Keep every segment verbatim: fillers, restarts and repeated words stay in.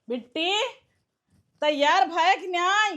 बिट्टी, तैयार भय कि नाई?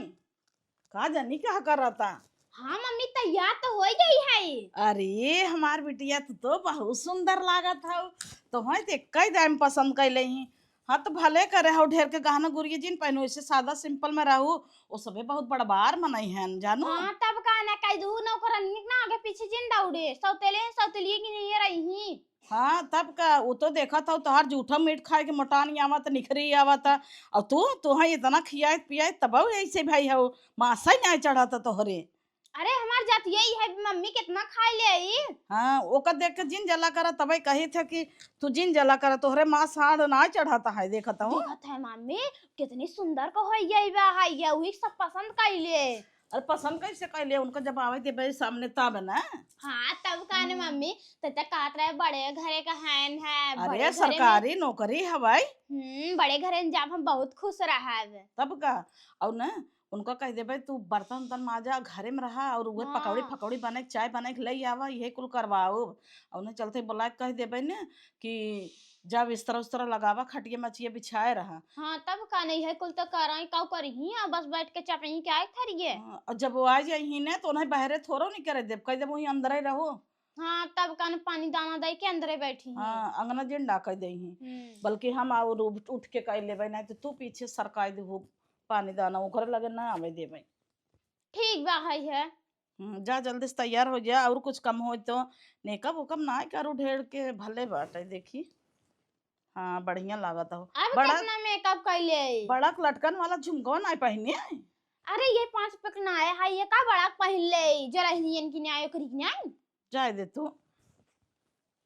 का जानी का करता? हाँ मम्मी, तैयार तो होइ गई है। अरे हमार बिटिया, तू तो बहुत सुंदर लागत हऊ। तोहई तो एक्कै दाईं पसंद कइले ही। हाँ, तो भले करे हऊ, ढेर के गहना गुरिया जिन पहनू, ऐसे सादा simple में रहू। ओ सभे बहुत बड़बार मनई हन, जानू। हाँ, तब का ना, कई दू नौकरनिया के ना आगे पीछे जिन दौड़े, सौतेले सौतेलिए की नहीं रही। हाँ, तब का, उ तो देखत हऊ, तोहार जूठा मीठ खाए के मोटानी आवत, निखरी आवत। अउर तू, तोहई इतना खियाइत पियाइत, तबहू ऐसे भई हऊ, मासा ही नाई चढ़त तोहरे। अरे, हमार जात यही है, मम्मी कितना खाई ले आई। हाँ, ओकर देख के जिन जला करा, तबे कही थे कि तू जिन जला करा, तोहरे मास हाड़ नाई चढ़त है, देखत हऊ। देखत है मम्मी, कितनी सुंदर को है ये बा, है ये, वही सब पसंद कइले। अरे पसंद कैसे कइले? उनका जब आवे देबे सामने तब ना। हाँ, तब का ने हम्म। मम्मी, त त कहत रहे बड़े घरे का हैन है, अरे बड़े घरे में सरकारी नौकरी हवाई। हम्म, बड़े घरे में जाब हम बहुत खुश रहब। तब का, और ना उनका कह देबे तू बर्तन उर्तन माजा, घरे में रहा और उहे पकौड़ी हाँ। फकौड़ी बने के, चाय बने के ले आवा, यही कुल करवाओ। और उन्हें चलते बोला के कह देबे ना कि जा बिस्तर उस्तर लगावा, खटिया मचिया बिछाए रहा। हाँ, तब का नहीं है, कुल तो कराई, काऊ करी ही, आ बस बैठ के चपही के आए थरिये। हाँ, और जब वो आ जाई ही ना, तो उन्हें बहरे थोड़ो नहीं करे देब, कह देब वहीं अंदर ही रहो। हाँ, तब का न पानी दाना दे के अंदरे बैठी ही। हाँ, अंगना जिन डाके दे ही। हम्म। बल्कि हम और उठ, उठ के कह लेबे, नहीं तो तू पीछे सरकाई देहू पानी दाना, ओकरे लगे ना आवे देबे। ठीक बा, है है। हम्म, जा जल्दी से तैयार हो जा, और कुछ कम हो तो मेकअप वेकअप ना करू ढेर के, भले बाटे देखी। हाँ, बढ़िया लागत हो। अब बड़ा कितना मेकअप कइले? बड़ा लटकन वाला झुमकवा ना पहने। अरे, ये पाँच रुपया के ना आया है, ये का बड़ा पहन ले, जरा ही इनकी न्याय करी न्याय। जाए दे तू,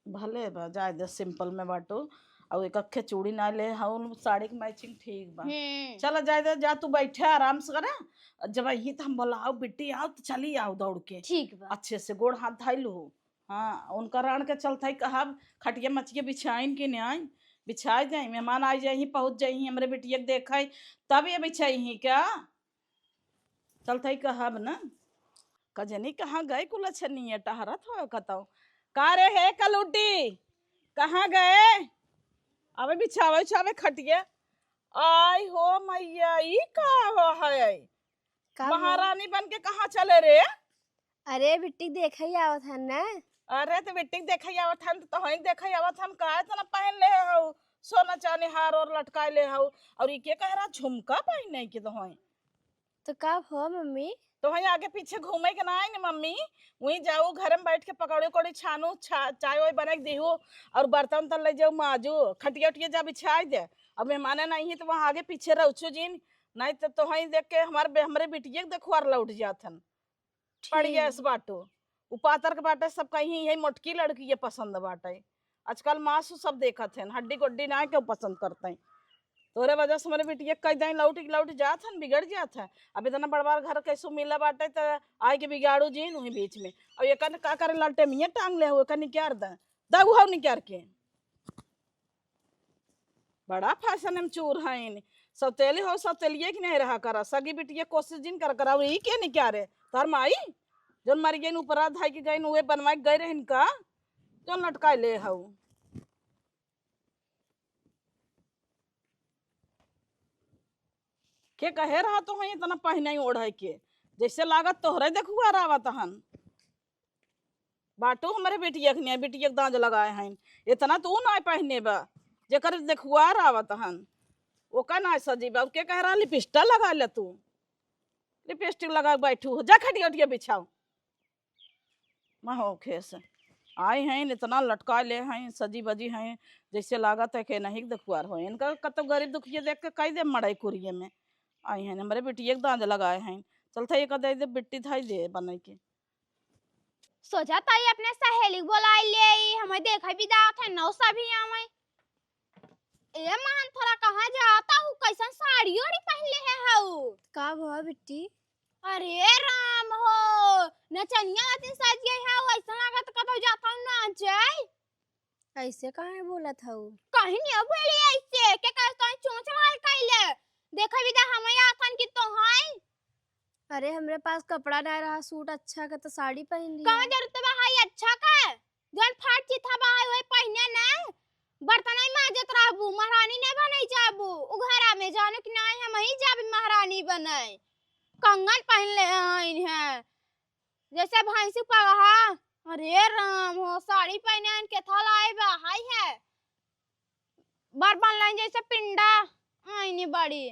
भले बा, जाए दे, simple में बाटू। और एक अखे चूड़ी ना ले हऊ, साड़ी के matching ठीक बा। हम्म। चला जाए दे, जा तू बैठे आराम से करा। जब यही तो हम बोलाओ, बिट्टी आओ तो चली आओ दौड़ के। ठीक बा। अच्छे से गोड़ हाथ धोई लू। हाँ, उनका राण के चलते ही कहब, खटिया मचिया बिछाइन के न्याय, बिछाई जाई, मेहमान आई जाई, पहुँच जाई, हमरे बिटिया के देखा, तब ये बिछाई ही क्या? चलत हई कहब न, कजनी कहाँ गए कुलछनिया टहरत हो कतौ। का रे हे कलूटी, कहाँ गए? अबे बिछावे उछावे खटिया। आई हो मैया, ई का हो है? का हो? महारानी बन के कहाँ चले रे? अरे बिट्टी देखे ही आवत हन न। अरे तो बिट्टी देखे ही आवत हन, तो तोहई देखे ही आवत हन, काहे तना पहन ले हऊ सोना चानी हार और लटकाए ले हऊ, और ई के कह रहा झुमका पहने के तोहई? तो का हो मम्मी? तोहई आगे पीछे घूमे के ना आई न मम्मी, वहीं जाऊ घर में बैठ के पकौड़ी उकौड़ी छानू, छा-, चाय वाय बना के देहू और बर्तन तन ले जाऊ माजू, खटिया उटिया जा बिछाई दे। अब मेहमान नहीं है तो वहाँ आगे पीछे रहुचू जिन, नहीं तो तोहई देख के हमारे बे-, हमरे बिटिया के देखवार लौट जात हन। पड़ गया इस बाटो। उ पातर के बाटे, सब कहीं यही मोटकी लड़की ये पसंद बाटे। आजकल मांस सब देखत हैं, हड्डी गोड्डी ना क्यों पसंद करते हैं। तोरे वजह से हमारे बिटिया कई दिन लौट लौट जात हन, बिगड़ जात है। अब इतना बड़ बड़ घर कैसो मिला बाटे त आए के बिगाड़ू जी नहीं बीच में। और ये कन का करे लालटेमिया टांग ले हो, कन निकार दे, दऊ हो निकार के। बड़ा फैशन में चूर हईन। सौतेली हो, सौतेलिए की नहीं रहा करा। सगी बिटिया कोशिश जिन कर करा। ई के नहीं क्या रे? तोहर माई? जौन मर गईन, उपरा धाई के गईन, उहे बनवाई के गई रहिन का? जौन लटकाए ले हऊ। के कहे रहा तो है इतना पहिने ओढ़े के? जैसे लागत तोहरे देखुआ रावत हन। बाटू हमरे बिटिया के नहीं, बिटिया के दांज लगाए हैं। इतना तू ना पहने बा, जेकर देखुआर आवत हन, ओका ना सजी बा। के कह रहा लिपस्टिक लगा ले तू, लिपस्टिक लगा के बैठू हो, जा खटिया उटिया बिछाओ। महोखे से आई हैं, इतना लटका ले हैं, सजी बजी हैं, जैसे लागत है के नहीं देखुआर हो। इनका कतो गरीब दुखिया देख के कह दे मड़ई कुरिये में आई हैं, हमरे बिटिया के दांज लगाए हैं। चलते एक दे दे बिट्टी धाई दे बनाई के। सोचा ताई अपने सहेली के बोलाई ले आई, हमें देखे भी जात है, नौ सभी आवे। ए मान, थोड़ा कहाँ जाता हूँ, कैसन साड़ी ओड़ी पहन ले है हऊ? का भवा बिट्टी? अरे राम हो, नचनिया वातिन सज गई है, ऐसा लागत कतौ जाता हूँ नाचे। ऐसे काहे बोलत हऊ? कहीं नहीं बोली ऐसे, के कहे तो चोंच लाल कैले। देखा भी दा हमें आखन की तो हैं। अरे हमरे पास कपड़ा ना रहा सूट अच्छा के, तो साड़ी पहन ली। कौन जरूरत बा हाई अच्छा का? जौन फाट चिथा बा हाई वही पहने ना। बर्तन ही माजत रहबू, महारानी नहीं बनै जाबू। उ घरा में जानो कि नहीं, हम ही जाबे महारानी बनै। कंगन पहन ले हईन है, जैसे भैंसी पगहा। अरे राम हो, साड़ी पहने आइन के थल आए बा, हाय है। बर्तन लाइन जैसे पिंडा आइनी बड़ी।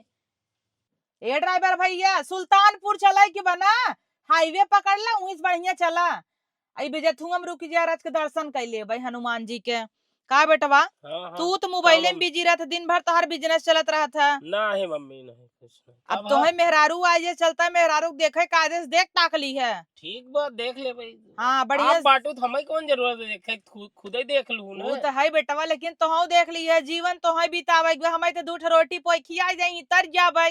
ए ड्राइवर भैया, सुल्तानपुर चलै कि बना, हाईवे पकड़ ला, उहीं से बढ़िया चला। आई बेजथुआ में रुकि जा, रच के दर्शन कइ लेबै हनुमान जी के। का बेटवा, हाँ, हाँ। तू तो मोबाइले में बिजी रहत, दिन भर तोहार बिजनेस चलत रहत है। नहीं मम्मी, नहीं, कुछ नहीं। अब तोहे मेहरारू आए जे चलता, मेहरारू के देखे कायदे से देख ताक ली है। ठीक बा, देख लेबै। हाँ, बढ़िया। आप बाटू तो हमें कौन जरूरत है देखे, खु-, खुदे देख लू ना। वो तो है बेटवा, लेकिन तोहू देख ली है, जीवन तोहू बितावे के बा, हमें तो दू ठो रोटी पोई खिया जाई, तर जाबै।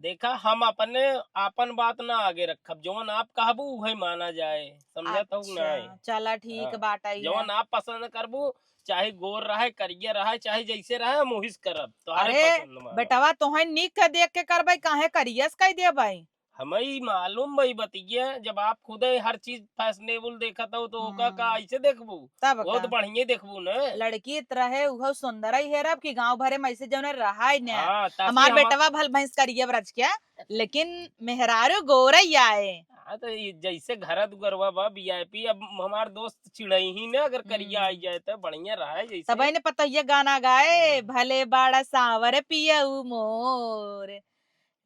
देखा, हम अपने, आपन बात ना आगे रखब, जवन आप कहबू उहे माना जाए, समझत हऊ कि अच्छा, नहीं? चला ठीक हाँ, बात आई है। जवन आप पसंद करबू, चाहे गोर रहे, करिया रहे, चाहे जैसे रहे, हम ओहिस करब, तोहरे अरे, पसंद मानब। बेटवा, तोहे निक के देख के करबै, काहे करियस कह देबै? हमें ई मालूम बा ई बतिया, जब आप खुदे हर चीज फैशनेबल देखत हो, तो ओका का हाँ। ऐसे देखबू? तब वो तो का? बढ़िया देखबू न। लड़की त रहे, उहो सुंदर ही हेरब कि गाँव भरे में ऐसे जौने रहाय न। हाँ, ताकि हमार हम बेटवा भल भैंस करिए ब्रज के, लेकिन मेहरारू गोरई आए। हाँ, तो ये जैसे घर दुगरवा बा, वीआईपी, अब हमार दोस्त चिड़ई ही न, अगर करिया हम्म। आई जाए तो बढ़िया रहा है जैसे। तब इन्हें पता ये गाना गाए, हाँ। भले बाड़ा सांवर पियऊ मोर,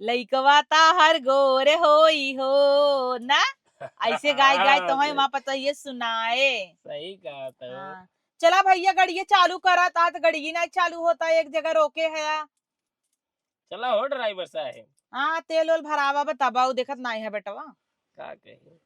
लइकवा ताहर गोर होई हो ना, ऐसे गाय गाय हाँ, तोहे सही। वहाँ पता ये सुनाए। सही कहा तो। हाँ। चला भैया, गड़िए चालू करा, तात गड़िए ना चालू होता, एक जगह रोके है। चला हो ड्राइवर साहेब। हाँ, तेल ओल भरावा बा, तब आऊ देखत नाई है बेटवा। का कही?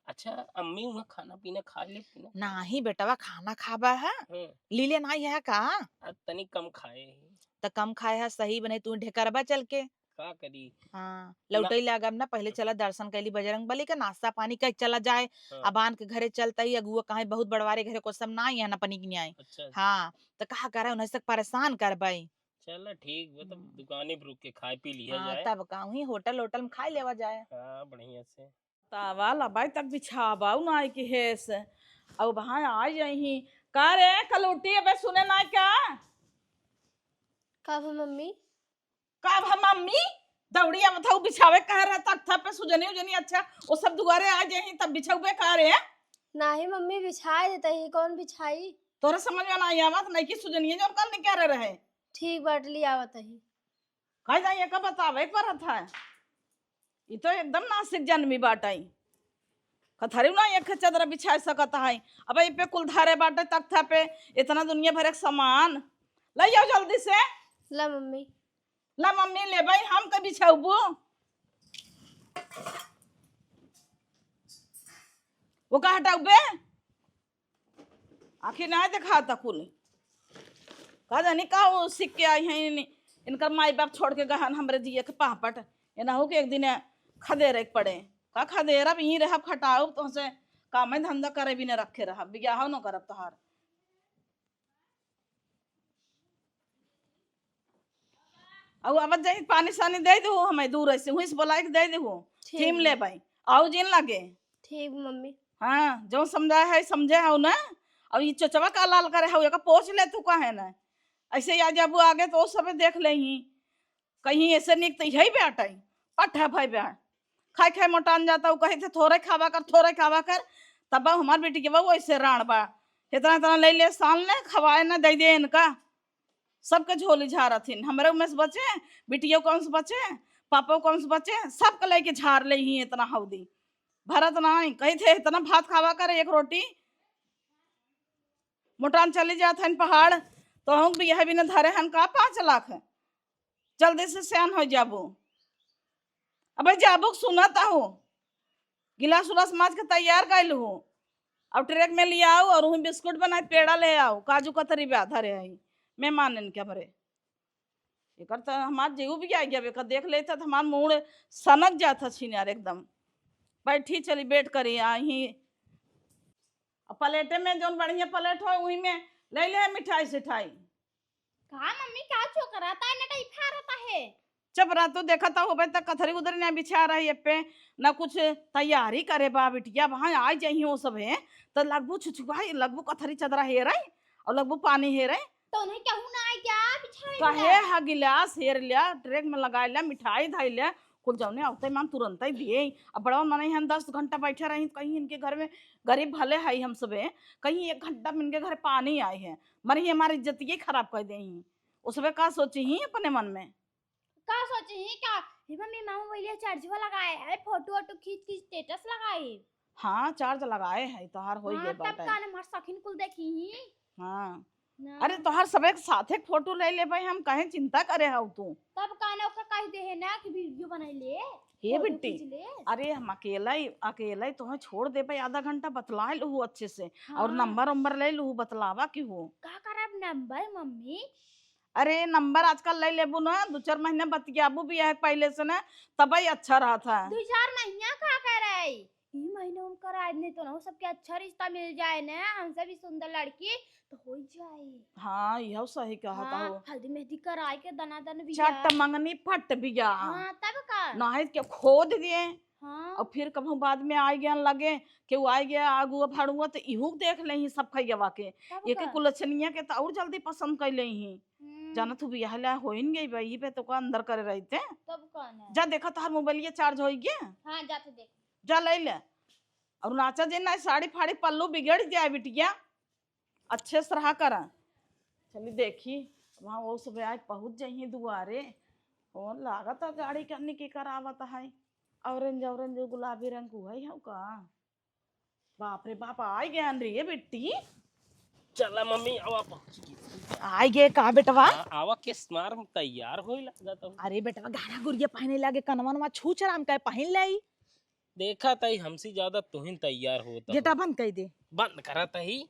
अच्छा, अम्मी वहाँ खाना पीना खा लेती ना? नाही बेटवा, खाना खाबा है। हम्म। लीले नाई है का? आ, तनी कम खाए ही। त कम खाए है, सही बने तू ढेकरबा चल के। का करी? हाँ, ना। लौटै लागब ना, पहिले चला दर्शन कैली बजरंग बली के, नाश्ता पानी कइ चला जाए। हाँ। अबान के घरे चलता ही अगुआ कहे बहुत बड़वारे घरे को सब ना आई है ना पनी के नहीं आई। अच्छा, अच्छा। हाँ, त कहा करे उन्हें से परेशान करबै। चला ठीक बा, तब हम्म। दुकाने पर रुक के खाए पी लिया हाँ, जाए। तब का, वहीं होटल, होटल में खाए लेवा जाए। हाँ, बढ़िया से। तावा लबाई तक बिछावा, उ नाई की हेस। अब वहाँ आ जाई। का रे, कलूटी, अबे सुने नाई का? का भा मम्मी? का भा मम्मी? दौड़ी आवत हऊ बिछावे कह रहे तख्ता पे सुजनी उजनी, अच्छा, वो सब दुआरे आ जाई तब बिछावे का रे? नाही मम्मी, बिछाए देते ही, कौन बिछाई? तोरे समझ में नाई आवत, नहीं कि सुजनिया जौन कल निकाले रहे। ठीक बाट, ली आवत ही। कह जाइए का बतावे परत है। ई तो एकदम नासिक जन्मी बाटई। कथरी ना एक चदरा बिछाए सकत है। अब ए पे कुल धरे बाटे तख्ता पे, इतना दुनिया भर एक सामान। ले जाओ जल्दी से। ला मम्मी। ला मम्मी, ले भाई, हम के बिछाउबू। वो का हटाउबे? आँखी नाहीं देखात कुल। का जानी का वो सीख के आई हैं इन-, इनकर माई बाप छोड़ के गहन हमरे जिए के पापट। ये ना हो कि एक दिन खदेरे के पड़े। का खदेरब, यहीं रहब, खटाउब, तोहसे कामे धंधा करे भी न रखे रहब, बियाहो न करब तोहार। अउ आवत जाई पानी सानी दे देहु, हमें दूर ऐसे हुई से बोलाई के दे देहु। ठीक थीम बा। ले भाई, आउ जिन लगे। ठीक मम्मी। हाँ, जो समझाए है समझे हउ ना। अब ये चचवा का लाल करे हउ, एका पोछ ले तू काहे ना। ऐसे या जाबू आगे तो सबे देख लेही। कहीं ऐसे निक तो यही बेटा ही, पट्ठा भाई बा। खाए खाए मोटान जाता, वो कहे थे थोड़े खावा कर, थोड़े खावा कर। तब हमार बेटी के बहू ऐसे राण बा, इतना इतना ले ले, सान ले, खवाए ना, दे दे इनका। सबके झोली झारत हिन, हमरे उमें से बचे, बिटियों कम से बचे, पापो कम से बचे, सबके लेके झार ले ही इतना हौदी। भरत नाई, कही थे इतना भात खावा करे, एक रोटी। मोटान चली जात हन पहाड़, तो हम भी यह भी न धरे हन का पाँच लाख। जल्दी से सियान हो जाबू। अबे जाबू के सुनत आहू, गिलास उलास माज के तैयार कइल हूँ। अब ट्रक में ले आओ और वहीं बिस्कुट बनाए, पेड़ा ले आओ, काजू कतरी बा धरे हई मेहमान इनके हमरे। एकर त हमार जीव भी आ गया, एकर देख लेता त हमार मूड़ सनक जात ह छिनार एकदम। बैठी चली, बैठ करी आई। अब प्लेटे में जौन बढ़िया प्लेट हो, वही में ले ले मिठाई सिठाई। का मम्मी, का चोकराता है, नटई फारता है? जब रातों देखत होबे त कथरी उधर ना बिछा रही है पे, ना कुछ तैयारी करे बा बिटिया, वहाँ आ जाइए वो सब है, तो लगबू छुछुआई, लगबू कथरी चदरा हेरे, और लगबू पानी हेरे, तो उन्हें कहूँ ना आए क्या बिछावे काहे ला? हा गिलास हेर लिया, ट्रे में लगा लिया, मिठाई धई लिया, कुल जौने आवते मान तुरंत ही दिए। अब बड़ा मने हम दस घंटा बैठे रही, कहीं इनके घर में, गरीब भले है हम सबे, कहीं एक घंटा में इनके घर पानी आए है, मरे ही हमारी इज्जत ये खराब कर दे ही। उसबे का सोची ही अपने मन में? का सोची ही का? हे मम्मी, मामा बोलिए चार्जवा लगाए है, फोटो वोटो खींच के स्टेटस लगाए। हाँ, चार्ज लगाए है, तोहार होई हाँ, गए तब बाटे। का न हमार सखिन कुल देखी ही। हाँ। ना। अरे, तोहार सबे के साथे फोटो ले लेबे हम, काहे चिंता करे हऊ तू? तब का न ओकर कह दे है ना कि वीडियो बनाई ले, हे फोटो बिट्टी, खींच ले। अरे, हम अकेला ही, अकेला ही तोहे छोड़ देबे, आधा घंटा बतला लूहू अच्छे से, और हाँ। नंबर उम्बर ले लूहू, बतलावा की हो। का करब नंबर मम्मी? अरे, नंबर आजकल ले लेबू ना, दो चार महीना बतियाबू भी है पहले से ना, तबे अच्छा रहत है। दो चार महीना का करे? ई महीना हम कराए नहीं तो ना, सबके अच्छा रिश्ता मिल जाए ना, हमसे भी सुंदर लड़की तो हो जाए। हाँ, यह सही कहत हाँ, हो। हल्दी मेहंदी कराए के दनादन बियाह। चट मंगनी फट बियाह। हाँ, तब का? नाहीं के खोद दिए। हाँ। और फिर कहूँ बाद में आए गए लगे, केहू आए गया आगू भड़ुआ, तो इहू देख ले ही सब खैयावा के। तब एक का? कुलछनिया के तो और जल्दी पसंद कर ले ही। हम्म। जानत हूँ बियाह ला होइन गई बा, ई पे तो का अंदर करे रहते। तब का ना? जा देखा तोहार मोबाइलिया चार्ज होई गया। हाँ, जाते देख। जा ले ले। और नाचा जे ना साड़ी फाड़ी पल्लू बिगड़ जाए बिटिया। अच्छे से रहा करा। चली देखी, वहाँ वो सुबह आज पहुँच जाइए दुआरे। कौन लागत है गाड़ी कन्नी के करावत है? ऑरेंज, ऑरेंज गुलाबी रंग हुआ है का? बाप रे बाप, आ गए रे बिट्टी। चला मम्मी, आवा पहुँच गई। आ गए का बेटवा? हाँ, आवा किस मार तैयार होई लागत हो। अरे बेटवा, गाना गुरिया पहने लागे, कनवा नवा छू छराम का पहन ले। देखा तई हमसे ज्यादा तुहिन तैयार होत हो। गेटा बंद कर दे। बंद करा तई।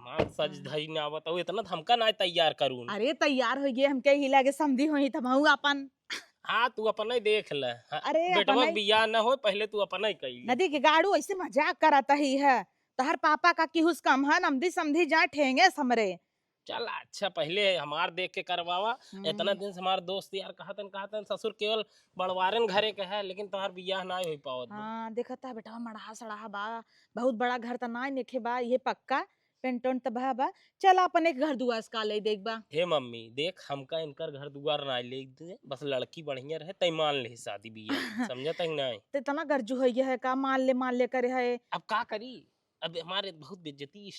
मान सज हाँ। धई ना आवत हो, इतना तो हमका ना तैयार करून। अरे तैयार हो गए, हमके ही लागे समधी होई तब हूँ अपन। हाँ, तू अपना ही देख ले। हाँ, अरे, बेटवा अपना के ही बियाह ना हो, पहले तू अपना ही कही ले। नदी के गाड़ू ऐसे मजाक करत ही है। तहर पापा का किहुस कम है, नमदी समधी जा ठेंगे समरे। चल अच्छा, पहले हमार देख के करवावा। हम्म। इतना दिन से हमार दोस्त यार कहतन, कहतन ससुर केवल बड़वारन घरे के है, लेकिन तोहार बियाह ना होई पावत बा। हाँ, देखत है बेटवा, मड़हा सड़हा बा, बहुत बड़ा घर त ना नेखे बा, ये पक्का पेंट ओंट त भा बा। चल अपन एक घर दुआर से का ले देख बा। हे मम्मी, देख हमका इनकर घर दुआर ना ले दे, बस लड़की बढ़िया रहे, तय मान ले शादी बियाह, समझत है कि नहीं? त इतना गरजू है ये है का, मान ले, मान ले करे है। अब का करी, अब हमारे बहुत बेइज्जती,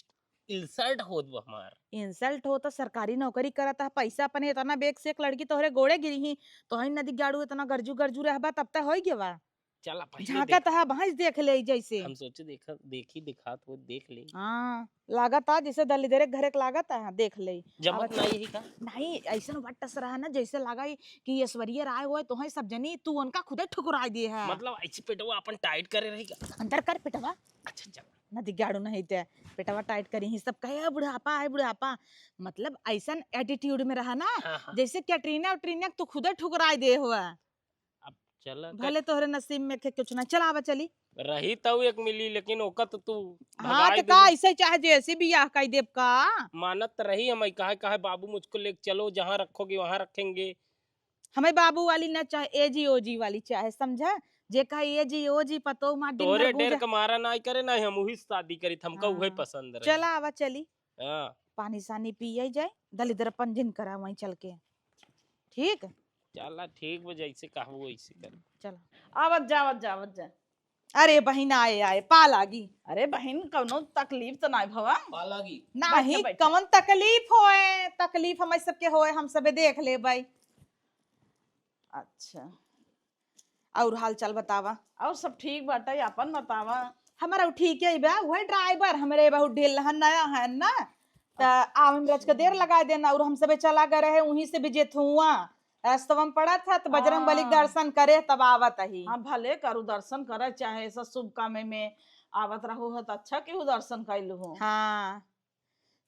इंसल्ट होत बा हमार। इंसल्ट हो तो सरकारी नौकरी करत है, पैसा अपने इतना बेग से एक लड़की तोहरे गोड़े गिरी ही, तो है नदी गाड़ू इतना गरजू गरजू रहबा तब तक होई गेवा। चला पहले झांकत देख। है भैंस देख ले जैसे। हम सोचे देखा, देखी दिखात हो, देख ले। हाँ, लागत है जैसे दलिदरे घरे के लागत है, देख ले। जमत अब नहीं यही का? नहीं, ऐसन वट्ट से रहा ना जैसे लगा ही कि ऐश्वर्या राय होए तो है सब जनी, तू उनका खुदे ठुकराई दे है। मतलब ऐसे पेटवा अपन टाइट करे रही का? अंदर कर पेटवा। अच्छा चल। नदी गाड़ू नहीं ते पेटवा टाइट करी ही सब कहे, "ए, बुढ़ापा है, बुढ़ापा।" मतलब ऐसन एटीट्यूड में रहा ना, हाँ, हाँ। जैसे कैटरीना उटरीना के तू खुदे ठुकराई दे हुआ। अब चल भले तोहरे नसीब में खे कुछ ना, चल आवा चली। रही तऊ एक मिली, लेकिन ओका तो तू हाँ, भगाई तो का देबू। ऐसे चाहे जैसे बियाह कई देब का? मानत रही हम, काहे, काहे बाबू मुझको लेके चलो, जहाँ रखोगे वहाँ रखेंगे। हमें बाबू वाली ना चाहे, एजी ओजी वाली चाहे, समझा? जे कहे एजी ओजी पतो मार दिन तोरे भर डेर गुजा- के मारा ना करे ना, हम वही शादी करी, हमका हाँ। उहे पसंद रहे। चला आवा चली। हाँ। पानी सानी पिए जाए, दलिद्रपन जिन करा वहीं चल के। ठीक? चला ठीक बा, जैसे कहबू वैसे कर। चला। आवत जा, आवत जा, आवत जा। अरे बहिन, आए, आए, पा लागी। अरे बहिन, कौनो तकलीफ तो नाई भवा? पा लागी। नाही, बैठा, बैठा। कौन तकलीफ होए? तकलीफ हम सबके होए, हम सबे देख लेबै। अच्छा, और हाल चाल बतावा। और सब ठीक बाटे, अपन बतावा। हमारा ठीक है बा, वही ड्राइवर हमरे बहुत ढील हन, नया है ना, त आवे में रच के देर लगा देना, और हम सबे चला गए रहे वहीं से भी जेथुआ। रस्तवा में पड़त है, तो बजरंग बली के हाँ। दर्शन करे, तब आवत ही। हाँ, भले करू दर्शन करे, चाहे ऐसा शुभ काम में आवत रहू हो, तो अच्छा केहू दर्शन कैलू हो। हाँ,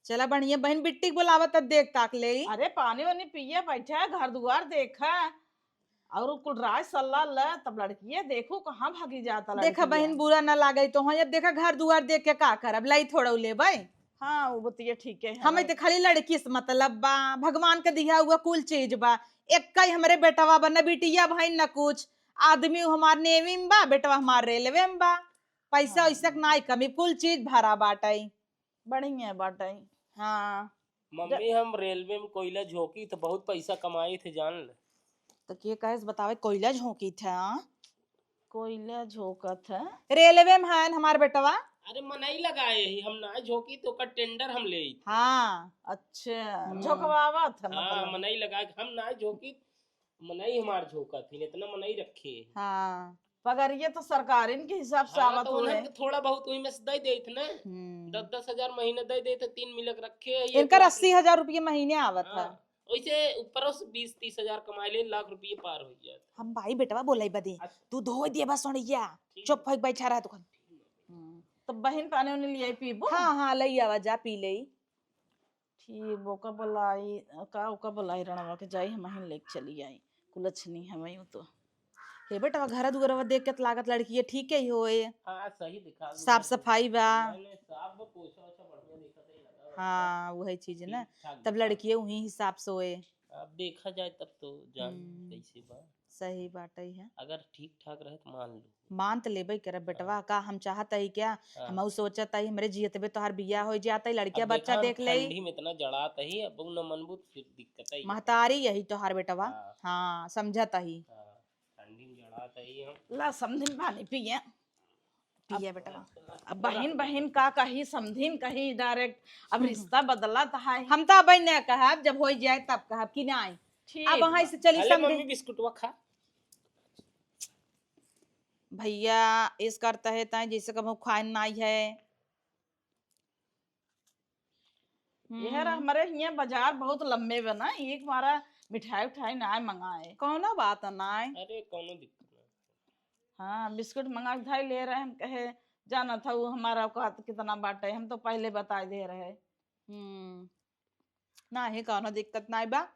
चला बढ़िया, बहन बिट्टी के बोलावत, तब देख ताक ले। अरे, पानी वानी पिए, बैठा, घर दुआर देखा, और कुल राय सलाह ले, तब लड़किए देखू कहाँ भागी जाता देखा लड़किए। बहन, बुरा ना लागे तो, हाँ, अब देखा घर दुआर देख के का करब, लाई थोड़ा लेबै। हाँ, वो बतिया ठीक है। हमें तो खाली लड़की से मतलब बा, भगवान के दिया हुआ कुल चीज बा। एक कई हमरे बेटवा बा, न बिटिया भाई न कुछ। आदमी हमार नेवी में बा, बेटवा हमार रेलवे में बा। पैसा हाँ। वैसा के नाई कमी, कुल चीज भरा बाटई। बढ़िया बाटई। हाँ। मम्मी, हम रेलवे में कोयला झोंकी तो बहुत पैसा कमाई थे, जान ले। तो के कहे से बतावे, कोयला झोंकी थे, हाँ? कोयला झोंकत है। रेलवे में है हमार बेटवा। अरे, मनई लगाए ही, हम ना झोंकी तो ओकर टेंडर हम ले। हाँ। अच्छा, हम्म। झोंकवावत है हाँ, मतलब। मनई लगा के हम ना झोंकी, मनई हमार झोंकत ही, इतना मनई रखे ही। हाँ। पगरिया तो सरकारिन के हिसाब से हाँ, आवत तो होए। उन्हन के थोड़ा बहुत वही में से दे देत ना। हम्म। दस दस हजार महीने दे देत, तीन मिलक रखे है, एक इनकर लाख अस्सी हजार रुपये महीने आवत है। हाँ, वैसे ऊपरों से बीस तीस हजार कमाए ले, लाख रुपये पार हो जात। हम भाई बेटवा बोले बदे, अच्छा। तू धोए दिए बस सोनिया, ठीक। चुप होके बैठा रह तू। हम्म। तो बहिन, पानी उनी लियाई, पीबो? हाँ, हाँ, लई आवा, जा पी ले। ठीक, ओका बोलाई, का ओका बोलाई, रणवा के जाई, हम ही लेके चली आई। कुलछनी हमें यूं तो। हे बेटवा, घर दुआरवा देख के त लागत लड़की ये ठीक ही होए। हाँ, सही दिखा। साफ सफाई बा। नहीं, नहीं, साफ बा, पोछा ओछा बढ़िया दिखत है, लगा हुआ हाँ, है। वही चीज है ना। ठीक ठाक तब दिखा। लड़की वही हिसाब से होए। अब देखा जाए तब तो जान हम्म। कैसे बा। सही बात है। अगर ठीक ठाक रहे तो मान लो। मान त लेबे करब बेटवा, हाँ। का हम चाहत ही क्या? हाँ। हम उ सोचत ही हमरे जियतबे तोहार बियाह हो जात ही, लड़किया अब बच्चा देखा, देख ले। ठंडी में इतना जड़ात ही, अब उ न मनबू त फिर दिक्कत ही है। महतारी यही तोहार बेटवा। हाँ। हाँ, समझत ही। हाँ, ठंडी में जड़ात ही हम। ला समधिन पानी पिए। पिए अब बेटवा। अब बहिन, बहिन का कही, समधिन कही direct, अब हम्म। रिश्ता बदलत है। हम तो अब न कहब, जब हो जाए तब कहब कि नहीं। ठीक अब वहाँ बा। से चली अरे समधिन। मम्मी बिस्कुटवा खा। भैया, इस करता है ताई जैसे कबहू खाए नाई है। यह रहा हम्म। हमरे हियां बाजार बहुत लम्बे बा ना, एक मारा मिठाई उठाई ना मंगाए। कौनो बात ना है। अरे, कौनो दिक्कत ना। हाँ, बिस्कुट मंगा के धाई ले रहे, हम कहे, "जाना था वो हमारा औकात कितना बाटे, हम तो पहले बता दे रहे।" हम्म। नाही, कौनो दिक्कत नाही बा।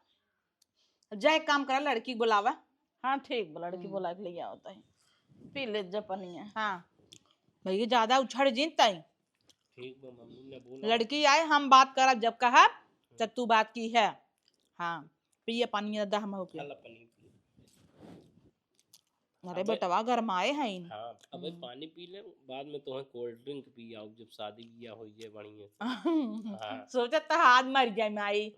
जा एक काम करा, लड़की बुलावा। हाँ, ठीक बा, लड़की हम्म। बुला के ले आओ ताई। पी ले जा पनिया। हाँ। भैया ज्यादा उछड़ जिन ताई। ठीक बा, मम्मी ने बोला। लड़की आए, हम बात करब, जब कहब, तब तू बात की है। हाँ, पिए पानी दादा हम होके। चल, पानी पी। अरे अबे, बेटवा, गरमाए हईन। हाँ, अबे हम्म। पानी पी ले, बाद में तोहे cold drink पियाउब, जब शादी बियाह हो जाए बढ़िया से। हाँ। सोचत त हाथ मर जाए माई।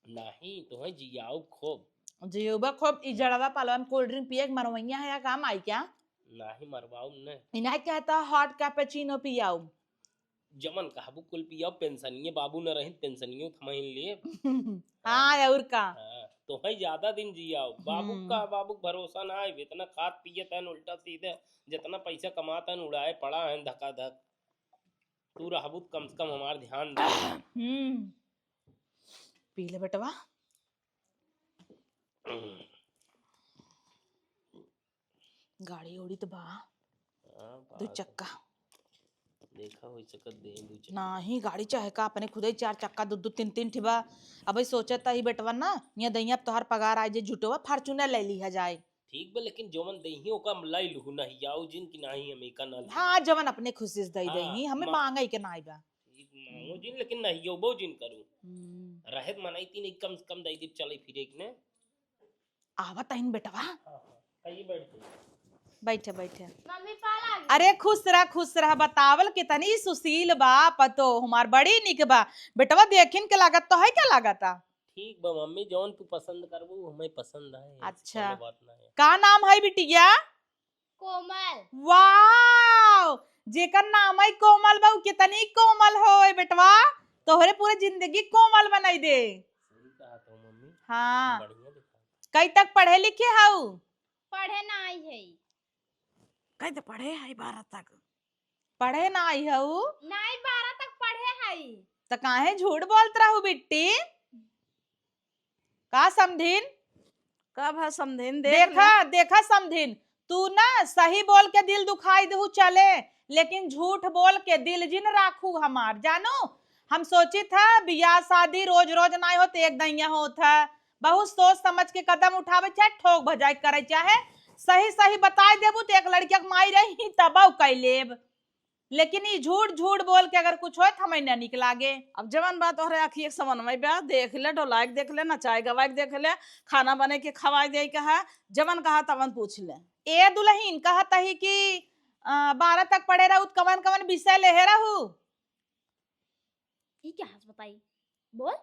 नाही, तोहे जियाउब खूब। जियोबा खूब, ई जड़वा पलवा में cold drink पिए के मरवैया है या काम आई क्या? नाही, मरवाउब न। इन्हें कहता hot cappuccino पियाउब। जमन कहबू कुल पियाउब, पेंशनिये बाबू न रहिन, पेंशनियो थमाइन लिए। हाँ, हाँ। और का? हाँ, तोहे ज्यादा दिन जियाउब। बाबू हम्म। का, बाबू के भरोसा ना है, इतना खात पियत है, उल्टा सीधे, जितना पैसा कमात है, उड़ाए पड़ा है धकाधक। तू रहबू त कम से कम हमार ध्यान दे। हम्म। पी ले बेटवा। गाड़ी उड़ी त बा? हाँ, दो बा। चक्का। देखा, हो सकत दे दो चक्का। नाही, गाड़ी चाहे का, अपने खुदे चार चक्का, दो दो तीन तीन ठे बा। अबे सोचत ही बेटवा ना, ये दैया अब तोहार पगार आ जाए, झूठवा Fortuner ले लिहा जाए। ठीक बा, लेकिन जवन देही ओका लाई लुहु, नहियाउ जिन कि नाही, हम एका ना लेही। हाँ, जवन अपने खुशी से दे हाँ, देही, हमें मा-, मांगे के नाही बा। ठीक, मांगो जिन, लेकिन नहियोबो जिन करू। हम्म। रहे त मनई तीन एक कम से कम दे दे, चले फिरे के ने। आवत हईन बेटवा। हाँ, हाँ, आइए बैठ जाइए। बैठे, बैठे। मम्मी पाला आ गई। अरे खुश रह, खुश रह, बतावल कितनी सुशील बा पतो हमार, बड़ी निक बा। बेटवा देखिन के लागत तो है, क्या लागत आ? ठीक बा मम्मी, जौन तू पसंद करबू, हमें पसंद है, ऐसी अच्छा। कौनो बात ना है। का नाम है बिटिया? कोमल। वाओ, जेकर नाम है कोमल बा, उ कितनी कोमल होए बेटवा, तोहरे पूरे जिंदगी कोमल बनाई दे। सही कहा तो मम्मी। हाँ। बढ़िया दिखा। कई तक पढ़े लिखे हऊ? पढ़े ना आई है। कई तो पढ़े है बारह तक। पढ़े ना आई हऊ? नाई, बारह तक पढ़े हई। त काहे झूठ बोलत रहू बिट्टी? का समधिन? का भा समधिन, देख देखा, ले। देखा समधिन, तू ना सही बोल के दिल दुखाई देहू चले, लेकिन झूठ बोल के दिल जिन राखू हमार, जानू? हम सोचित ह बियाह शादी रोज रोज नाई होत, एक दैया होत ह। बहुत सोच समझ के कदम उठावे चाहे ठोक भजाई करे, चाहे सही सही बताई देबू त एक लड़किया के माई रही तबउ कई लेब, लेकिन ई झूठ झूठ बोल के अगर कुछ होए त हमें न निक लागे। अब जवन बात तोहरे आँखी एक समन में बा, देख ले, डोलाए के देख ले, नचाए गवाए के देख ले, खाना बने के खवाए दे के है, जवन कहा तवन पूछ ले। ए दुलहिन, कहत ही कि, अ, बारह तक पढ़े रहू त कवन कवन विषय लेहे रहू? ई क्या हंस बताई? बोल।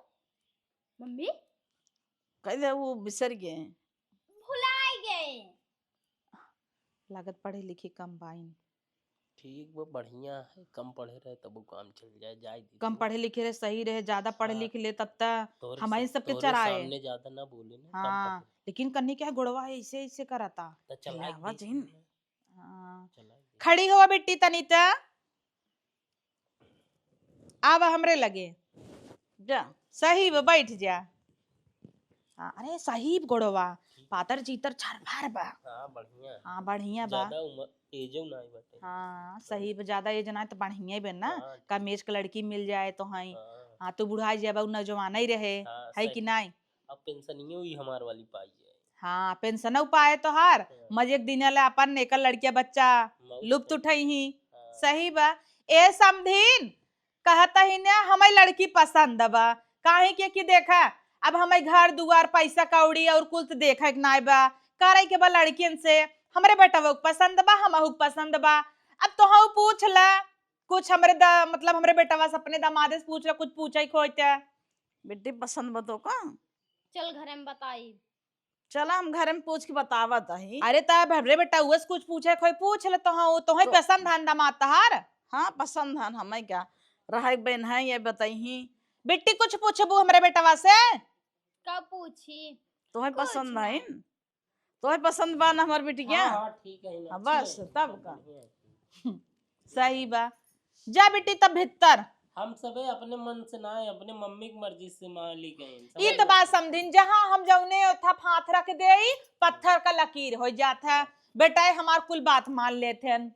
मम्मी, कह दे, वो बिसर गए। भुलाए गए। लागत पढ़े लिखे कम बाइन। ठीक बा, बढ़िया है, कम पढ़े रहे तब वो काम चल जाए, जाए दी कम तू। पढ़े लिखे रहे, सही रहे, ज्यादा पढ़ हाँ। लिख ले तब त तोहरे हमही सा-, सबके तोहरे चराए। सामने ज्यादा ना बोले ना, कम हाँ, पढ़े। लेकिन कन्नी क्या है, गोड़वा ऐसे ऐसे करता। त चलाए चलावा देख जिन। ले। हाँ। चलाए देख। खड़ी हो बिट्टी तनी त। आवा हमरे लगे। जा। सही बा, बैठ जा। हाँ, अरे सही बा गोड़वा, पातर चीतर छरफर बा। हाँ, बढ़िया है। हाँ, बढ़िया बा। ज्यादा उम्र, एजो नाई बाटे। हाँ, सही बा, ज्यादा एज नाई त बढ़िया ही बा ना। हाँ, कम एज के लड़की मिल जाए तो हई। हाँ। हाँ, तू बुढ़ाई जाबा, उ नौजवान ही रहे, हाँ, है कि सही। नाई? अब पेंशनियो ही हमार वाली पाई है। हाँ, पेंशनौ पाए तोहार, हाँ। मजे के दिन ले अपन एकर लड़किया बच्चा मौज लुप्त कर। उठई ही। हाँ। सही बा। ए समधिन, कहत ही ना, हमें लड़की पसंद बा। काहे के कि देखा, अब हमें घर दुआर, पैसा कौड़ी और कुल त देखे के नाय बा, करे के बा लड़कियन से। हमरे बेटवा के पसंद बा, हमहू के पसंद बा। अब तोहू पूछ ला, कुछ हमरे द-, मतलब हमरे बेटवा से, अपने दामादे से पूछ ला, कुछ पूछे के होई त। बिट्टी पसंद बा तो का? चल घरे में बताई। चला, हम घरे में पूछ के बतावत हई। अरे, त अब हमरे बेटवा से कुछ पूछे के होई, पूछ ले तोहू, तोहू तो पसंद हन दामाद तहार? हाँ, पसंद हन, हमें क्या, रहे के बहन है, ये बताई ही। बिट्टी, कुछ पूछबू हमरे बेटवा से? का पूछी? तोहू कुछ पसंद ना। है न? तोहू पसंद बा ना हमार बिटिया? हाँ, हाँ, ठीक है ना, हाँ, अच्छी बस, है, तब का। बढ़िया है। सही बा। जा बिट्टी, तब भीतर। हम सबे अपने मन से ना है, अपने मम्मी की मर्जी से मालिक हैं, ई समझ त लो। बात समधिन, जहाँ हम जौने ओथा हाथ रख देई, पत्थर का लकीर हो जात है। बेटा, हमार कुल बात मान लेत हन।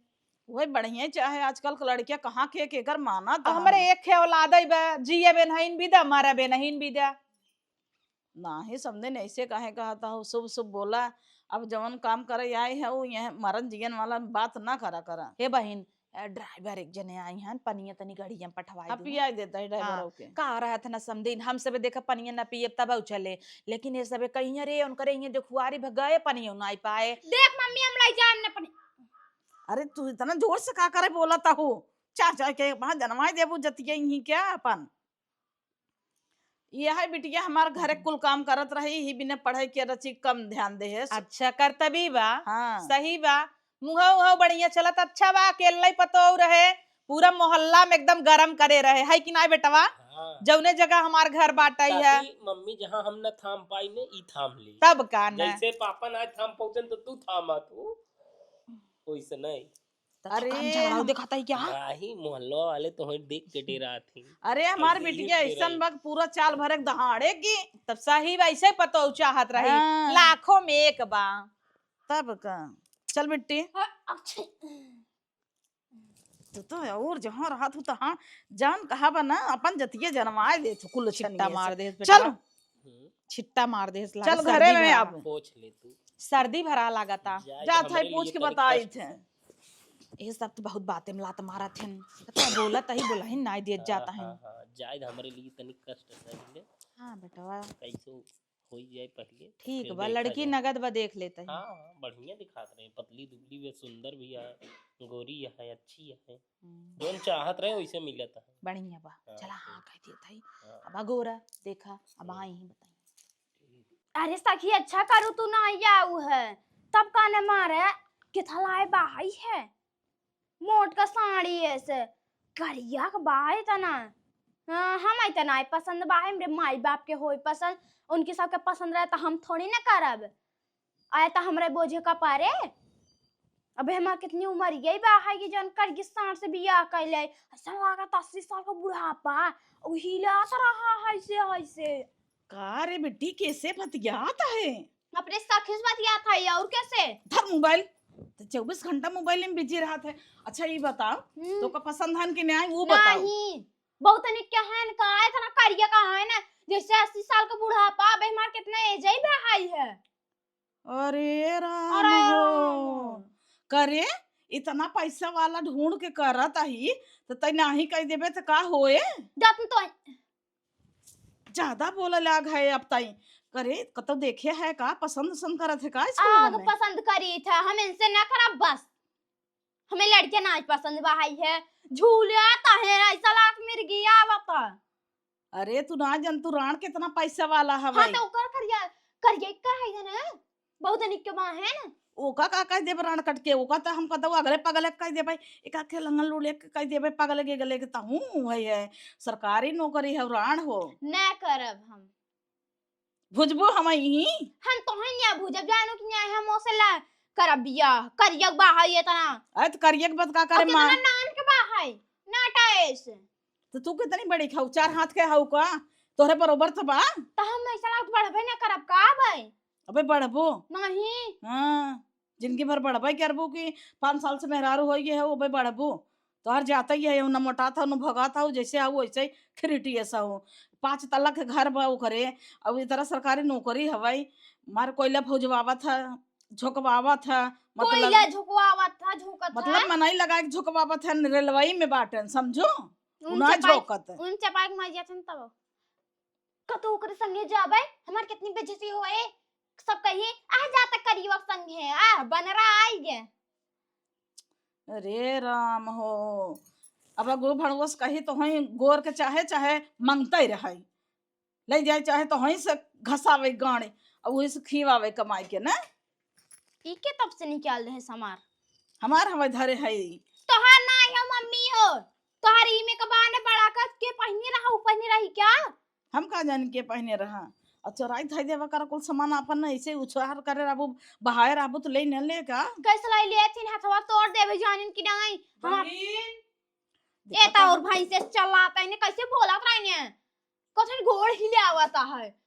वही बढ़िया, चाहे आजकल के लड़कियां कहाँ के केकर मानत अब हन। हमरे एक खे औलाद बा, जिए बे नहीं बिदा, मरे बे नहीं बिदा। नाही समधिन, ऐसे काहे कहत हो, शुभ शुभ बोला। अब जवन काम करे आए है, वो यह मरन जियन वाला बात ना करा करा। हे बहिन, अ, ड्राइवर एक जने आई हन, पनिया तनी गड़िया में पठवाई अब दू। पियाई देता है ड्राइवर हाँ, के। का रहत ना समधिन, हम सबे देखा पनिया ना पियब तब चले, लेकिन ये सबे कहिया रे, उनकरे इहाँ देखुआरी भ गए, पनिया ना पाए। देख मम्मी, हम लाई जाम ना पनी। अरे तू इतना जोर से का करे बोलत हो? चाह चाह के वहाँ जनवाई देबू जतिया इहीं क्या अपन? यह बिटिया हमार घरे कुल काम करत रही, ही बिना पढ़े के रची कम ध्यान देहेस। अच्छा, करतबी बा। हाँ। सही बा। मुँह उह बढ़िया चलत, अच्छा बा, अकेले पतोह रहे, पूरा मोहल्ला में एकदम गरम करे रहे, है कि नाय बेटवा? हाँ। जौने जगह हमार घर बाटई है। ताकि मम्मी जहाँ हम न थाम पाई ने, ई थाम ले। तब का न। जैसे पापा ना थाम पहुँचन तो तू थामा तू, वैसे नहीं। त अरे, काम झगड़ाऊ हम देखाता ही क्या? नाही, मोहल्ला वाले तो हई देख के डेरात ही। अरे, हमार कैसे बिटिया देख के ऐसन रही? बा कि पूरा चाल भरे के दहाड़े की। तब सही बा, ऐसे पतोह चाहत रही। हाँ। लाखों में एक बा। तब का। चल बिट्टी। हाँ, अच्छा। तू तो और जहाँ रहत हो तहाँ जान कहा बा ना, अपन जतिया जनवाए दे तू कुल छिट्टा छनिए से। मार दे बेटा। चल। हम्म। छिट्टा मार दे, लागे चल घरे सर्दी में भरा। अब। पोछ ले तू। सर्दी भरा लागता। जाए जा तो थाई हमरे पूछ लिए के तनी बताई कष्ट थे। से। ये सब तो बहुत बातें में लात मारत हन। तो बोलत ही बोला ही नाई दिए हाँ, जाता है। हाँ, हाँ, जाए तो हमरे लिए तनी कष्ट सही ले। हाँ बेटवा। कैसे होई जाए पहले, ठीक फिर बा, देखा लड़की जाए। नगद बा, देख लेते हैं। हाँ, हाँ, बढ़िया दिखात रहे, पतली दुबली भी, सुंदर भी है, गोरी है, अच्छी है। हम्म। जौन चाहत रहे वैसे मिलत है। बढ़िया बा। हाँ, चला, हाँ, ठीक। कह दिए थाई। हाँ। अब अगोरा देखा, अब हाँ। आई ही बताई। ठीक। अरे सखी, अच्छा करू तू ना आऊ है, तब काने मारे, किथा लाए बाहई है, मोट का साड़ी ऐसे, करिया का बाहई तना। हाँ, हम आई तना पसंद बा, हमरे माई बाप के होई पसंद, उनके सबके पसंद रहे तो हम थोड़ी ना करब। आए त हमरे बोझे कपारे। अबे हमार कितनी उमर यही बा है कि जौन करगी सांड से बियाह कैले। ऐसा लागत अस्सी साल का बुढ़ापा। उ हिलात रहा है ऐसे, ऐसे। का रे बिट्टी, कैसे बतियात है? अपने सखी से बतियात है, और कैसे? धर मोबाइल। तो चउबीस घंटा मोबाइल में बिजी रहत है। अच्छा, ये बताओ, हम्म। तो का पसंद हन कि नहीं, वो बताओ। नहीं, बहुत निक क्या है ना, का इतना करिया का है ना, जैसे अस्सी साल का बुढ़ापा। अबे हमार कितना एज ही बा है। अरे राम अरे हो। राम। करे, इतना पैसा वाला ढूंढ के करत आही, तो तै नाही कह देबे तो का होए? जा तू तो। ज्यादा बोले लाग है अब ताई। करे, कतो देखे है का? पसंद, पसंद करत है का स्कूल आग में? पसंद करी था, हम इनसे ना करब बस। हमें लड़के नाच पसंद बा, हाई है, झूलत है, ऐसा लागत मिर्गी आवत। अरे, तू ना जान, तू राण कितना पैसा वाला हाँ, हवे। तो ओकर करिया, करिया का है ना? बहुत निक के बा है ना? ओका का कह देबे राण कट के? ओका तो हम कतौ अगले पगले कह देबे, एका के लंगल लूले के कह देबे, पगले के गले के तहूँ है, है। सरकारी नौकरी है, राण हो। ना करब हम। भुजबो हम ही। हम तोहे न्या भुजब, जानू कि न्या हम ओसे ला करब बियाह। करिया बा है इतना। अरे, तो करिया के बात का करे अब माँ? इतना नान के बा है, नाटा ऐसे। तो तू कितनी बड़ी खाऊ, चार हाथ के हऊ का? तोहरे बरोबर तो बा। तो हम ऐसा लागत बढ़बे ना करब का भाई? अबे बढ़बो। नहीं। हाँ, जिंदगी भर बढ़बे करबो कि पाँच साल से मेहरारू होई गए हो, अबे बढ़बो। तोहर जाता ही है, न मोटात हो, न भगात हो, जैसे हो वैसे ही खिरिटिए सा हो। पाँच तल्ला के घर बा ओकरे, अब इतना सरकारी नौकरी हवाई, मार कोयला भुजवावत है, झोंकवावत है, मतलब कोयला झोंकवावत था, झोंकत मतलब था। मनई लगा के झोंकवावत है, रेलवाई में बाटन, समझो? उन ना चपाई, झोंकत। उन चपाई के मर जातन तब। कतौ ओकरे संगे जाबे, हमार कितनी बेइज्जती होए। सब कही, "आ जा त करियवा संगे, आ बनरा आई गे।" अरे राम हो, अब अगो भड़वस कही तो हई गोर के चाहे, चाहे मंगते रहे, ले जाए चाहे तो हई से घसावे गाड़े, और वही से खियावे कमाई के ना। ई के तब से निकाल रहे हमार? हमार हमें धरे है। तोहार ना है मम्मी हो, तोहार ई में कबाने बड़ा कस के पहने रहा, उ पहने रही क्या? हम का जानी के पहने रहा। और चोराई धाई देवा कर कुल सामान आपन ऐसे उछार करे रहबू, बहाए रहबू तो ले न ले का? कैसे लाई ले थिन हथवा तोड़ देवे जानिन कि नहीं? हाँ। बहिन। ए देखा तो और तो। भाई से चलाता है ने कैसे बोलत रहे ने? कथन गोड़ हिले आवता है।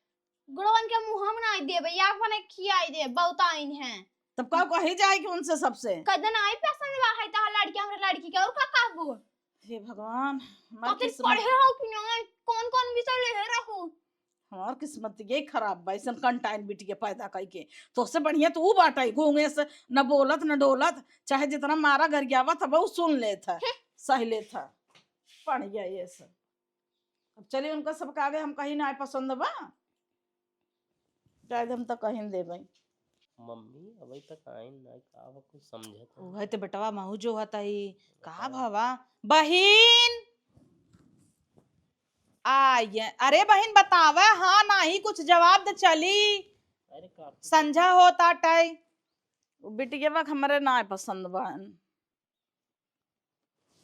गोड़वन के मुँह हम नहीं देबे, या अपने खियाई दे, बहुत आइन है। तब का कही जाए कि उनसे सबसे? कदन आई पसंद बा है तो लड़की हमरे लड़की के और का कहबू? हे भगवान, हमार कथन किस्मत। पढ़े हो कि नहीं? कौन कौन विषय ले रहू? हमार किस्मत ये खराब बा, ऐसन कंटाइन बिटिया पैदा कई के। तोसे बढ़िया तो ऊ बाटे, गूंगे से न बोलत न डोलत, चाहे जितना मारा गरियावत है, वो सुन लेत है, हम्म। सह लेत है। बढ़िया ये सब। अब चलिए, उनका सबके आगे हम कहीं ना आए पसंद बा, शायद हम तो कहीं देबे। मम्मी, अबे तक आइन ना, का बा कुछ समझत है? उहे तो बेटवा महू जो हता ही, का बताओ। भवा? बहिन! आ ये, अरे बहिन बतावा, हाँ नाही कुछ जवाब दे चली। अरे काकी। संझा होता टाई। उ बिटिया बा हमरे ना पसंद बा।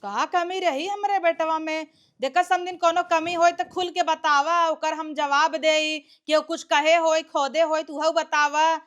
का कमी रही हमरे बेटवा में? देखा समधिन, कोनो कमी होई त खुल के बतावा, ओकर हम जवाब देई। केहू कुछ कहे होई, खोदे होई, त उहउ बतावा।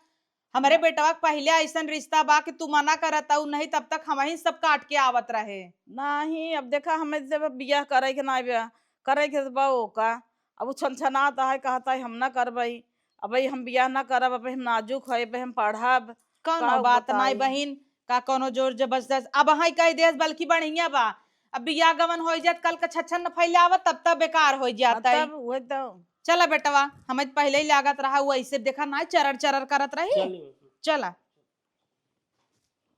हमरे हाँ। बेटवा के पहिले अइसन रिश्ता बा कि तू मना करत अउ नहीं, तब तक हमही सब काट के आवत रहे। नाही, अब देखा, हमें जब बियाह करे के ना बा, करे के बा ओका, अब उ छनछनात है, कहता है हम ना करबई, अबे हम बियाह ना करब, अबे हम नाजुक है, अबे हम पढ़ब। कौनो का बात नाई बताई? बहिन, का कौनो जोर जबरदस्त? अब हाँ कह देस बल्कि बढ़िया बा। अब बियाह गवन होइ जात, कल का छछन न फैलावत, तब तब बेकार होइ जात हाँ, है। तब वही तो। चला बेटवा, हमें पहिले ही लागत रहा, वो ऐसे देखा ना चरर चरर करत रही। चलिए। चला।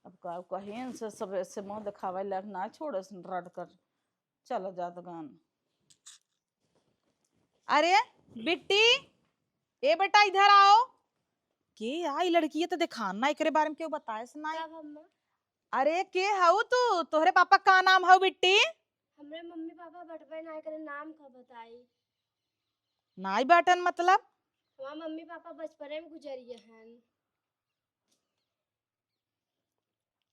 अब का कहें से सब ऐसे मुँह दिखावे लायक ना छोड़े सन रट कर। चला जात गान। अरे बिट्टी, ए बेटा इधर आओ। के आई लड़की, ये तो देखान ना, एकरे बारे में केहू बताए से ना। का भम्मा? अरे के हऊ तू? तोहरे पापा का नाम हऊ बिट्टी? हमरे मम्मी पापा बटवे ना करे, नाम का बताई? नाई बाटन मतलब? हमार मम्मी पापा बचपने में गुजरिए हन।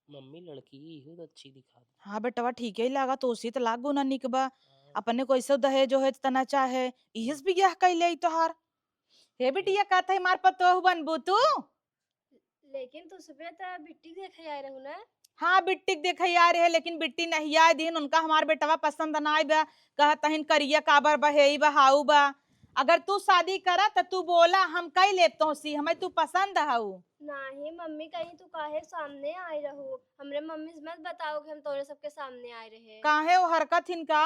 मम्मी लड़की इहो तो अच्छी दिखा दी। हाँ बेटवा, ठीक ही लागा, तो उसी तो लागो ना निक बा। हाँ। अपने को ऐसे दहेज है तना चाहे, इहिस बियाह कैले आई तोहार। हे बिटिया, का थे मार पतोह बनबू तू? लेकिन तू सुबह तो बिट्टी देखे आए रहू ना? हाँ, बिट्टी के देखे आ रहे, लेकिन बिट्टी नहीं आए दिन, उनका हमार बेटवा पसंद ना आए बा, कहत हन करिया काबर बा, हेई बा, हाउ बा। अगर तू शादी करा त तू बोला, हम कई लेब तोहसी, हमें तू पसंद हऊ। नाही मम्मी, कहीं तू काहे सामने आए रहू? हमरे मम्मी से मत बताओ कि हम तोरे सबके सामने आए रहे। काहे वो हरकत हिन का?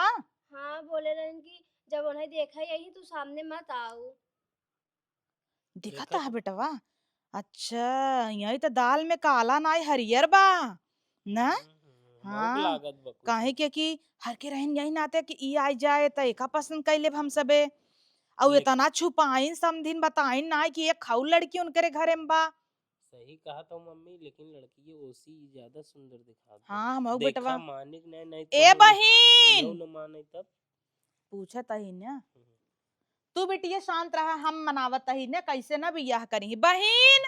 हाँ, बोले रहन कि जब उन्हें देखा यही तू सामने मत आओ। देखा देखा था तो। बेटवा, अच्छा, यही तो दाल में काला नाई हरियर बा ना। हम्म, हम्म, हाँ, लागत बा कुछ। काहे के कि हर के रहन यही नाते कि ई आई जाए त एका पसंद कई लेब हम सबे। अउ लेकिन इतना छुपाइन समधिन बताइन नाई कि एक खाऊ लड़की उनकरे घरे में बा। सही कहा तो मम्मी, लेकिन लड़की ये ओसी ज्यादा सुंदर दिखा दे। हाँ, हम अउ देखा बेटवा। मानिक नहीं, नहीं तो ए हम बहिन! यौ न माने तब। पूछत ही ना। हम्म। तू बिटिया शांत रहा, हम मनावत ही ने, कैसे ना बियाह करी। बहिन,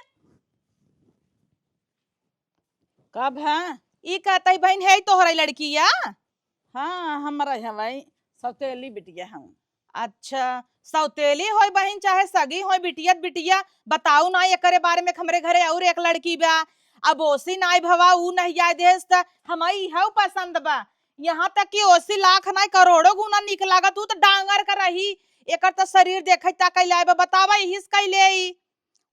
कब है? ई कहत ही बहिन, है तोहरा लड़किया? हाँ, हमरा है भाई, सौतेली बिटिया हम। अच्छा, सौतेली होई बहिन चाहे सगी होई, बिटिया त बिटिया, बताऊ ना एकरे बारे में, हमरे घरे और एक लड़की बा। अब ओसी नाई भवा, ऊ नहीं आए देस त हमई हऊ पसंद बा। यहाँ तक कि ओसी लाख नाई करोड़ों गुना निक लागत, ऊ त डांगर का रही, एकर त शरीर देखई ता कैले बा, बतावा इहिस कैले ई।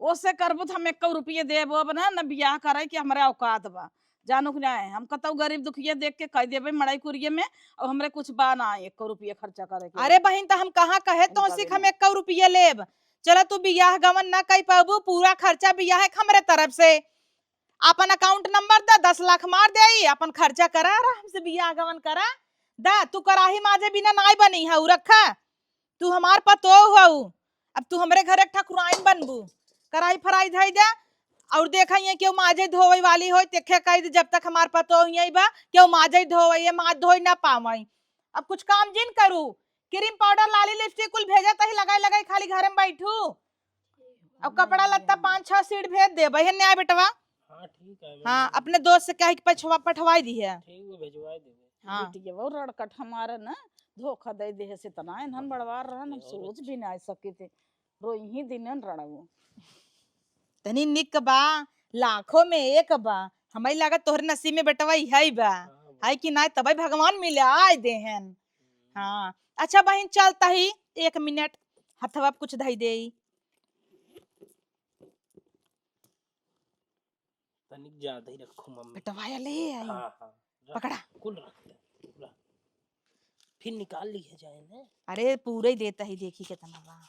ओसे करबू त हम एक्को रुपये देबो अब ना, न बियाह करे कि हमरे औकात बा। जानू कि नाई, हम कतौ गरीब दुखिया देख के कह देबे मड़ई कुरिये में, अब हमरे कुछ बा ना एक्को रुपये खर्चा करे के। अरे बहिन, त हम कहाँ कहे हम तो करे सिख हम ना। एक्को रुपये लेब? चला तू बियाह गवन ना कई पाबू, पूरा खर्चा बियाह है हमरे तरफ से। अपन अकाउंट नंबर द, दस लाख मार देई, अपन खर्चा करा, आराम से बियाह गवन करा। द, तू कराही माजे बिना नाई बनी है, उ रखा। तू हमार पतोह हऊ, अब तू हमरे घरे ठकुराइन बनबू। कराही फराई धई दे, और देखा ये केहू माजे धोवे वाली होई, तेखे कही दे, जब तक हमार पतोह यही बा, केहू माजे धोवे, ये माज धोई ना पावई। अब कुछ काम जिन करू, क्रीम पाउडर, लाली, लिपस्टिक कुल भेजे तही लगाई लगाई, खाली घरे में बैठू। अब कपड़ा लत्ता पाँच छह सीट भेज देबे, है न्याय बेटवा? हाँ, ठीक है, हाँ, भेजवा अपने दोस्त से कहे कि पछवा-, पठवाई दी है। ठीक है, भेजवाई देबे। हाँ। बिटिया वो रड़कट हमारा ना धोखा दे दे से तना इन्हन बड़वार रहन, हम ये और सोच भी ना सके थे। रोई ही दिनन रणऊ। तनी निक बा, लाखों में एक बा। हमई लागत तोहरे नसीब में बेटवा इहई बा। हाँ, बा। है कि नाई, तबई भगवान मिले आए देहन। हम्म। हाँ। अच्छा बहिन, चलता ही एक मिनट, हथवा पे कुछ धई देई। तनिक ज्यादा ही रखो मम्मी। बेटवा या ले आई। हाँ, हाँ, रख, पकड़ा। कुल रख दे, पूरा। फिर निकाल लिए जाए ना। अरे पूरे ही देता ही, देखी कितना बा।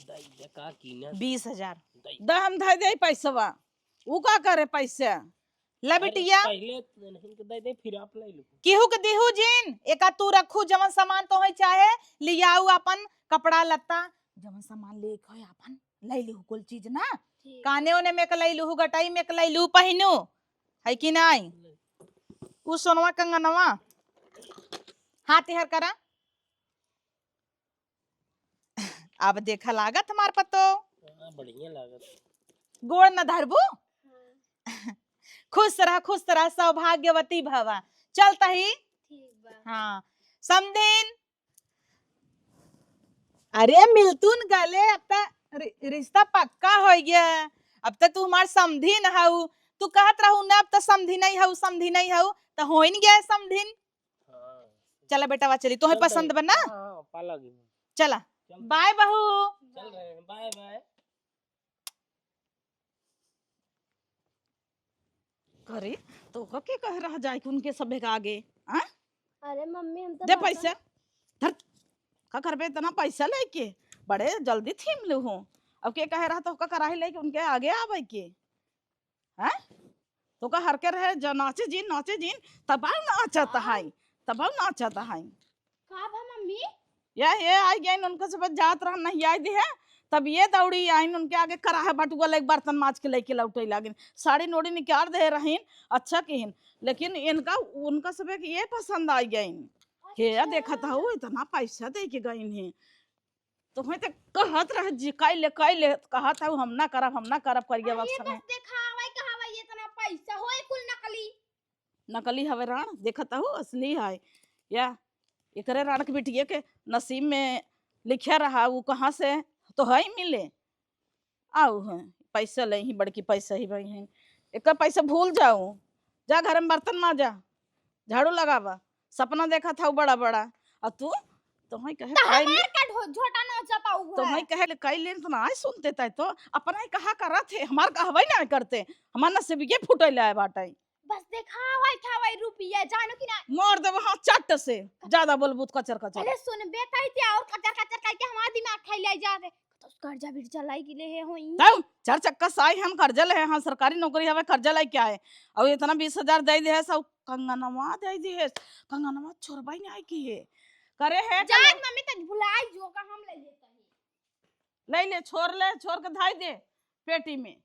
दई दे का कीना। बीस हजार। दई। द हम धई दे पैसवा। ऊ का करे पैसा? ला अरे, बिटिया। पहिले इनके दे दे, फिर आप ले लो। केहू के देहू जिन, एका तू रखू, जवन सामान तोहई चाहे लियाऊ, अपन कपड़ा लत्ता, जवन सामान लेके होई अपन ले लिहू कुल चीज ना। ठीक। काने ओने में के ले लिहू, गटाई में के ले लिहू, पहिनू, है कि नाई? ले। उ सोनवा कंगनवा, हाथ हर करा। अब देखा लागत हमार पतो। हाँ, बढ़िया लागत। गोड़ न धरबू? हाँ। खुश रह, खुश रह, सौभाग्यवती भवा। चलता ही? ठीक बा। हाँ। समधिन। अरे मिलतुन गले, अब त रि-, रिश्ता पक्का होइ गया। अब त तू हमार समधिन हऊ। तू कहत रहू ना, अब त समधिन नहीं हऊ, समधिन नहीं हऊ, त होइन गया समधिन। हाँ। चला बेटवा, चली, तोहे चल पसंद तनी। बा ना? हाँ, हाँ, पा लगी। चला। चल तनी। बाय बहू। चल रहे हैं, बाय बाय। करे, तो का के कह रहा जाए कि उनके सभे के आगे, आ? अरे मम्मी, हम तो दे बर्तन पैसा। धर। का करबे इतना पैसा लेके? बड़े जल्दी थीम लेहू। अब के कह रहा तो का कराही लेके उनके आगे आवे के? हैं? तो का हर के रहे, ज-, नाचे जिन, नाचे जिन, तब आउ नाचत हाँ। है, तब आउ नाचत है। का भा मम्मी? या, ये आई गइन, उनका सब जात रहन, नहीं आई दी है, तब ये दौड़ी आइन, उनके आगे कराहे बटुआ लेके बर्तन माज के लेके लौटे लागिन। साड़ी नोड़ी निकाल दे रहीन, अच्छा किहिन, लेकिन इनका, उनका सब के ये पसंद आई गइन। हे, या अच्छा। देखत हऊ, इतना पैसा दे के गइन है। तोहे ते कहत रह जी, "कैले, कैले," कहत हऊ, "हम ना करब, हम ना करब," करिया अरे, बक्सा में। बस देखावा, कहावा, ये इतना पैसा होए, कुल नकली। नकली हवे राण, देखत हऊ, असली है। या, एकरे राण के बिटिया के नसीब में लिखा रहा, उ कहाँ से तो है मिले। आऊ है, पैसा ले ही, बड़की पैसा ही भाई है। एक पैसा भूल जाऊ, जा घर में बर्तन माजा, झाड़ू लगावा, सपना देखत हऊ बड़ा बड़ा। और तू, तोहई कहे तो खाई ले, हमार का ढो-, झोटा नोचत हऊ तो है। हई कहे ले, "कई लेन तो ना सुनते तय तो, अपना ही कहा करत है, हमार कहवे ना करते, हमार नसीब ये फूटे ले आए बाटे।" बस देखावै खावै रुपया, जानो कि ना? मार देबो, हाँ, चट से। ज्यादा बोलबू तो कचर कचर। अरे सुनबे कही ते और कचर कचर करके हमार दिमाग खाई ले जा रे। तो कर्जा बिर्जा लाई के ले है होई। तब चार चक्का साई हम कर्जा ले हैं, हाँ, सरकारी नौकरी हवे, कर्जा लाई क्या है? और इतना बीस हजार दे दे है, सब कंगनवा दे दे है, कंगनवा छोड़बाई नहीं की है। करे है जान कल- मम्मी तक भुलाई जो का हम ले लेता है। ले ले, छोड़ ले, छोड़ के धाई दे पेटी में।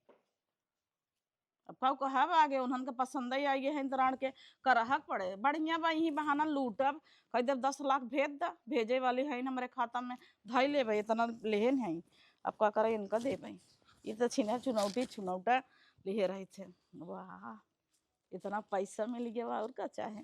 अब का कहब, आगे उन्हन के पसंद ही आई है, इंतराण के करहक पड़े। बढ़िया बा, यही बहाना लूटब, कह देब दस लाख भेज द, भेजे वाली है हमरे खाता में, धई लेबे, इतना लेहन है, अब का करे, इनका देबे। ये तो छिना चुनौटी, चुनौटा लिहे रहे थे। वाह, इतना पैसा मिल गया, और का चाहे।